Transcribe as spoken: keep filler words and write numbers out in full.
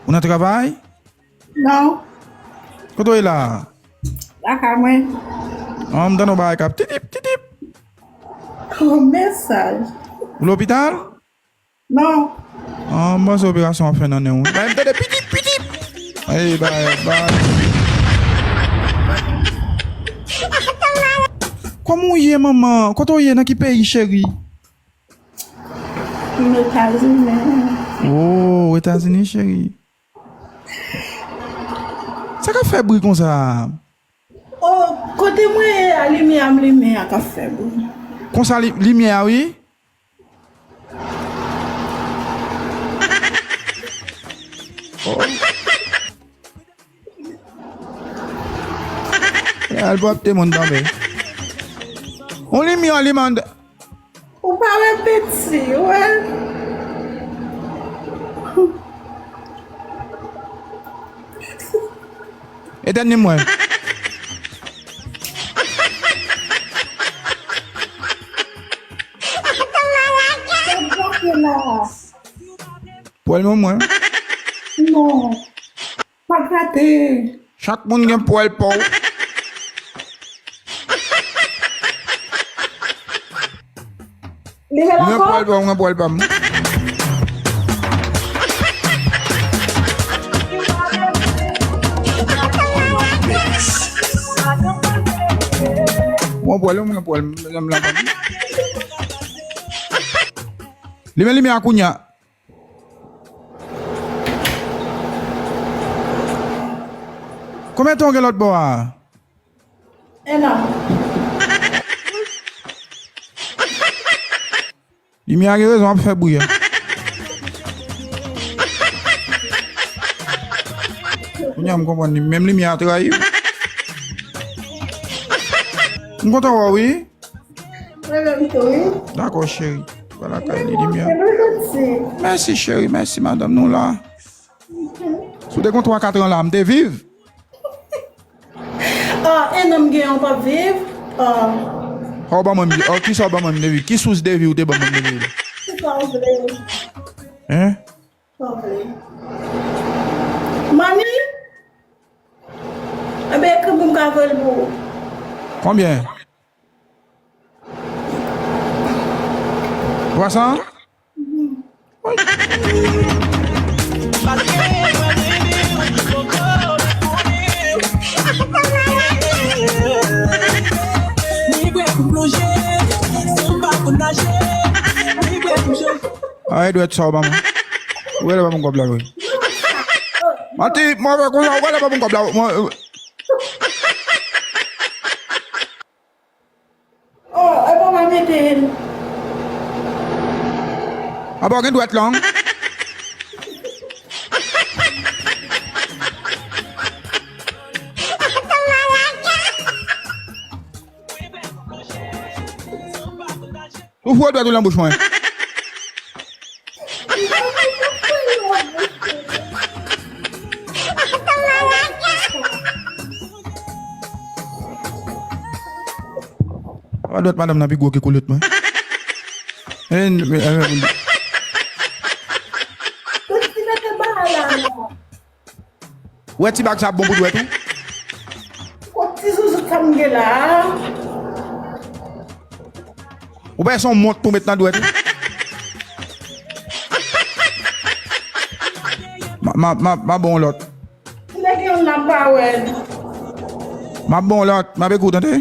Ou nan travay? Non. Kote w ye la? Lakay mwen. An, m tande yon bagay k ap titip, titip. Yon mesaj. Ou lopital? Non. An, m panse operasyon w ap fè nan nen w. Bay m tande pitip, pitip. Ey, bay, bay. Kòman w ye, manman? Kote w ye? Nan ki peyi, cheri? M Etazini. Oh, Etazini, cheri. Sa k ap fè bri konsa? Oh, kote mwen ye a, limyè a m limen an k ap fè bri. Konsa li, limyè a, wi. Oh. Al pou ap te moun tonbe. On limyè, on limyè. Ou pa wè piti, wè. Etèn limyè. Pwèl mwen mwen. Non. Pa gate. Chak moun gen pwèl pa w. Li fè l ankò? Mwen pwèl pa w, mwen pwèl pa m. Mwen pwèl, mwen pwèl, mwen pwèl. Li men limyè a kounye a. Konbyen tan w gen lòt bò a? En an. Limyè a gen rezon ap fè bri a. Kounye a m konprann li. Menm limyè a trayi w. M kontan wè w, wi. Mwen menm tou, wi. Dakò, cheri. Ba lakay li limyè. Mèsi, cheri. Mèsi, madanm. Nou la. Si w te gen twa, kat an la, m te viv. Ah, en an m gen an, w p ap viv. Ah. Sa w ban mwen, oh, kisa w ban mwen, m te viv? Ki sous de vi w te ban mwen, m te viv? Kisa w vle? Hein? Sa w vle? Mani? Enben, ekri pou m ka voye l pou ou. Konbyen? Twa san? Ay, dwèt sa w ban mwen. Ou genlè ban mwen kòb la, wi. Manti, mwen fè konsa, ou genlè ban mwen kòb la. Mwen, oh, e pa w pa mete l. Apa w gen dwèt long? Ou foure dwèt ou nan bouch mwen. Apa dwèt madanm nan pi gwo ke koulèt mwen? Eh, eh, eh, eh. Ou wè ti bag sa ap bon pou dwèt ou? Kot ti zouzout sa m gen la a? Ou pa wè se yon mont pou met nan dwèt ou? Ma, ma, ma, ma bon lòt. M te gen youn la m pa wè l. M ap bon lòt, m ap ekri w tande.